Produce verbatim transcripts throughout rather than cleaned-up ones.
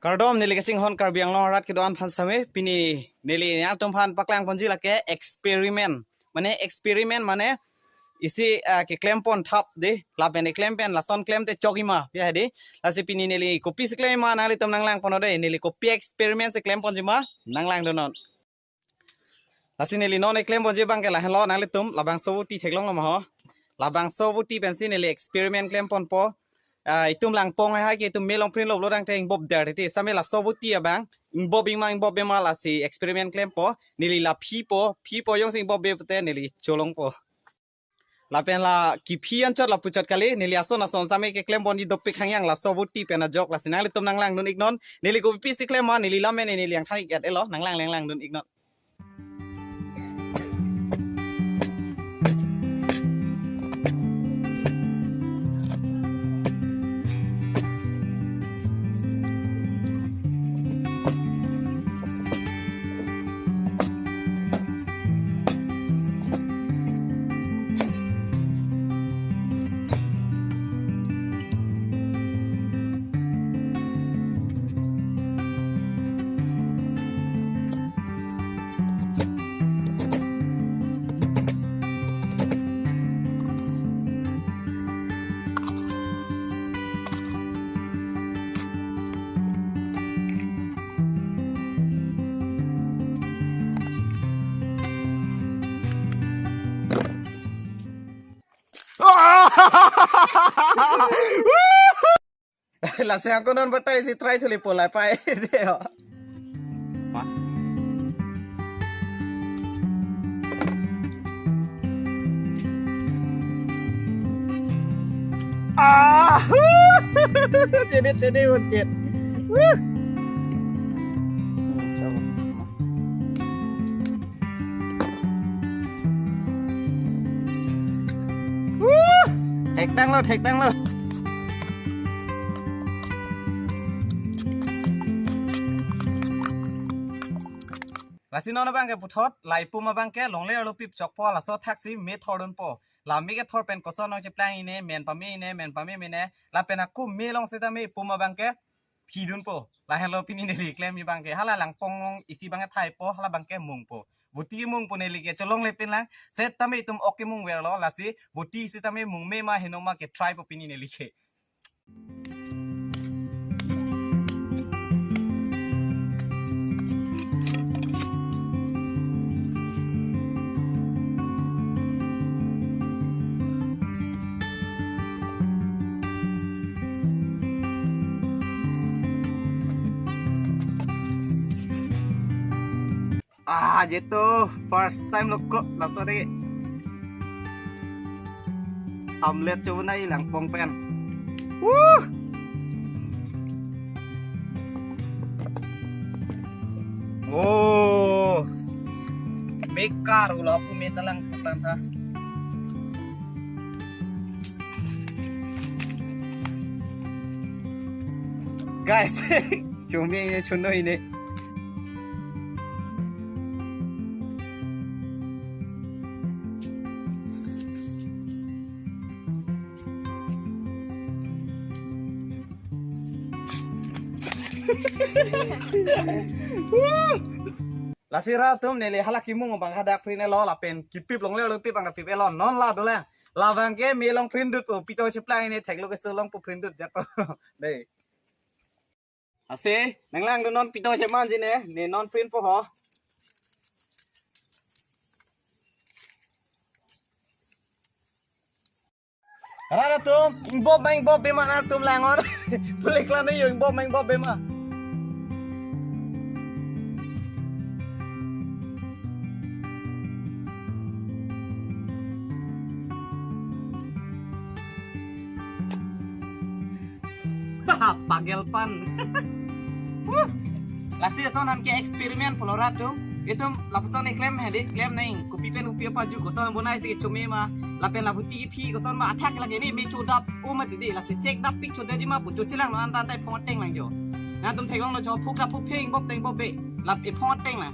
Kardom, neli kachinghon Karbi Anglong arat kedo-an aphan sitame, pini neli nangtum aphan paklang ponji lake experiment. Mane experiment mane isi, ah, keklem pon thap de, lapen eklem pen lason klem te chokji ma, ya de. Lasi pini neli kopisi klem ma nanglitum nanglang ponnon de, neli kopi experiment si klem ponji ma, nanglang dunnon. Lasi neli non eklem ponji abangke lahenlo, nanglitum labangso voti theklonglo ma ho. Labangso voti pensi neli experiment klem ponpo. Ah, itum langpong hai ke itum me longprin loplo tangte ingbop der titi. Sitame laso voti abang ingbop ingma ingbop bema, lasi experiment klempo. Neli la phipo, phipo jongsi ingbop be pute neli cholongpo. Lapen la kiphi anchot la puchot kali, neli ason ason sitame keklem ponji dopik hangyang laso voti pen ajok, lasi nanglitum nanglang dun iknon. Neli kopisi klem ma, neli lam mene neli angthang ik-et-elo, nanglang nanglang dun iknon. Lasi ako non batai si try thuli polai pai de ho. Ah! Jadi jadi uncit. Wuh! Wuh! Thektanglo, thektanglo. Lasi non abangke puthot, la ipum abangke longle arlo pip chokpo, laso thaksi me thor dunpo. La me kethor pen koson nangcheplang ine, men pame ine, men pame mene, lapen ako me along sitame ipum abangke phi dunpo. Lahenlo pini neli klemji abangke, hala langpong along isi abangke thaipo, hala abangke mungpo. Voti mungpo, neli ke cholongle pinlang, sitame itum ok kemung verlo, lasi voti sitame mung me ma heno ma ke try po pini neli ke. Ah, jitu first time lo ko, laso de. Omelette chobo nai langpong pen. Wuh! Oh. Mekar ulo aku meta langpong tha. Guys, chome ye chono ine. Lasi rat atum, neli hala kemung abang hadak print-etlo lapen kipip longle arlo pip abang pip-etlo, non la dolang. Labangke me along print dut po, pito cheplang ine, theklo keso along po print dut jat po. Dei. Lasi, nanglang dun non pito chemanji ne, ne non print po ho. Rat atum, ingbop ma ingbop bema nangtum lang-ot. Pulik lana yo ingbop ma ingbop bema. Pagel pan. Lasi ason an ke experiment pulo rat atum. Itum lapuson eklem hedi, klem neng. Kopi pen kopi apaju koson bonai si chome ma. Lapen la voti iphi koson ma athak lagi ni me chodap. O mati di, lasi sek dap pik chodapji ma pu chochilang non anta anta iphong ateng lang jo. Nangtum theklonglo jo, phuk dap phuk pheng bop teng bop be. Lap iphong ateng lang.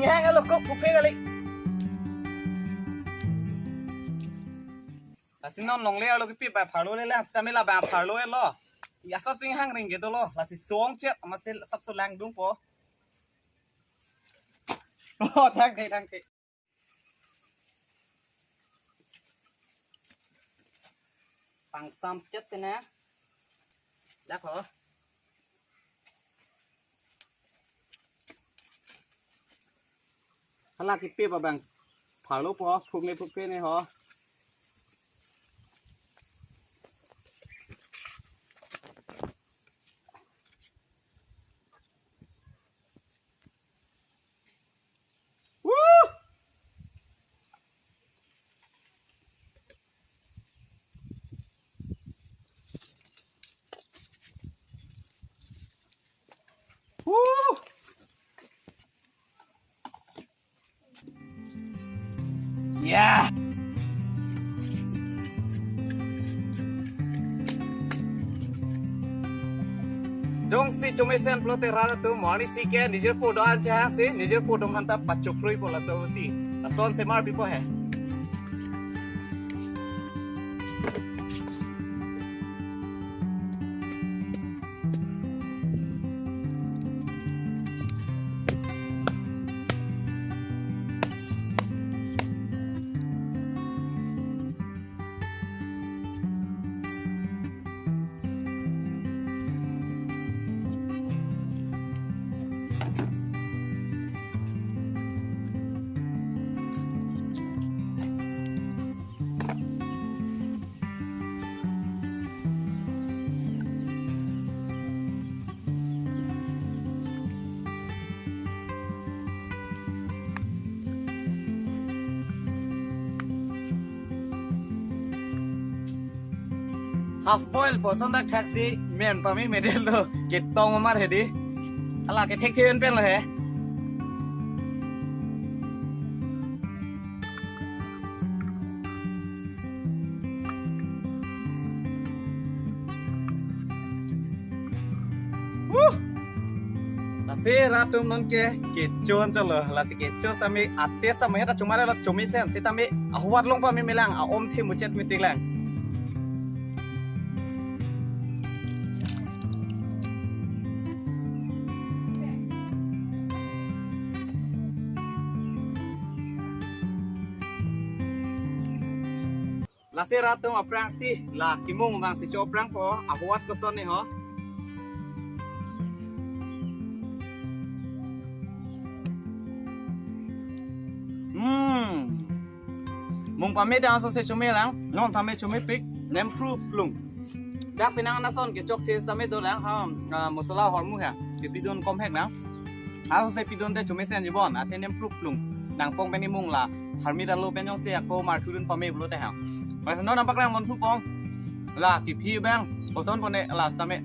Hang alo kok phupe kali. Lasi non longle arlo kipi ba pharlo le lang sitame labang pharlo elo. Ya sab sing hang ring ke dolo. Lasi song chet amatsi sab so langdunpo. Oh, thang ke, thang ke. Pangsam chet sene. Dak ho. Hala kipi ba bang. Pharlo po, phuk ne phuk ne ho. Woo! Woo! Yeah! Jongsi chomesen pulote rat atum, mo arnisi ke nijor po do-an chehangsi, nijor po do-an ta pachokroipo laso ahuti. Lason semar pipo he. Half boil po ason dak thaksi men pame medel lo, ketong mar hedi. Hala ke thekthe pen pen lo he. Woo! Lasi rat atum non ke kecho cholo, lasi kecho sitame ates tame heta chomare lo chomesen sitame ahuat long pame melang, a-om the muchet metik lang. Lasi rat atum aphrangsi la kimung vangsi cho aphrang po, ahuat koson ne ho. Hmm. Mung pame dang so se chome lang, non tame chomepik, nempru plung. Dak penang anason kechokche sitame do lang, ha, ah, mosola hormu ha, kepidun komhek lang. Aso se pidunte chomesen jibon, athe nempru plung. Nangpong pen imung la, tharmi dalo pen jongsi ako marthudun pame pulote ha. Pas non nampak lang mon thu pong. La, kiphi bang, koson pone la sitame.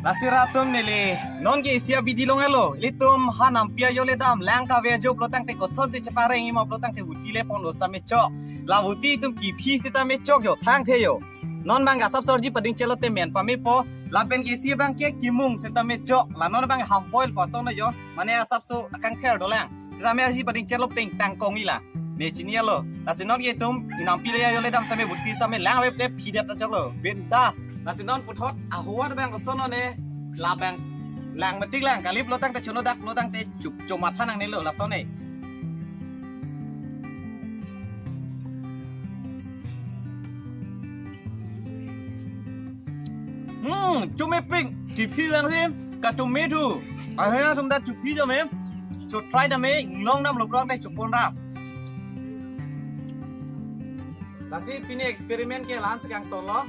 Lasi rat atum neli, non ke isi abidi longlo, ilitum ha nampi ayo le dam, lang kave ajo pulo tangte kosonsi chepareng imo pulo tangte huti le ponlo sitame chok. La huti itum kiphi sitame chok yo, thangthe yo. Non bang asap sorji pading chelo te men pame po, lapen ke isi bang ke kimung sitame chok, la non bang half boil po ason yo, mane asap so akangther dolang. Sitame arji pading chelo teng tang kong ila. Ne chini alo. Lasi non ke itum inampi le ayo le dam sitame buti sitame lang ave pre phidet ta choklo. Bindas. Lasi non puthot ahuat bang koson ne. Labang lang metik lang kali pulo tangte chono dak pulo tangte chup chomatha nangnelo lason ne. Hmm, chomepik, kiphi vangsi, kachome thu. Ahe atum ta chophi jame, chotry dame, inglong damlo pulo tangte chopon ra. Lasi pini experiment ke la-an si kangtonlo,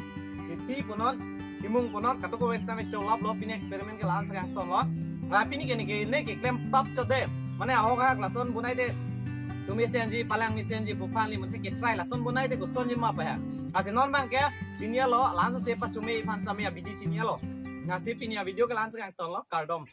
kiphi punon, kimung punon, katuko wes tame cholaplo, pini experiment ke la-an si kangtonlo. La pini ke ne ke ne keklem tap chot de. Mane ahok ahak lason bonai de. Chomesen ji, palang mesen ji, buphan li mate ketry lason bonai de koson ji ma pa ha. Lasi non bang ke chini alo, la-an so chepa chome aphan tame abidi chini alo. Lasi pini avideo ke la-an si kangtonlo, kardom.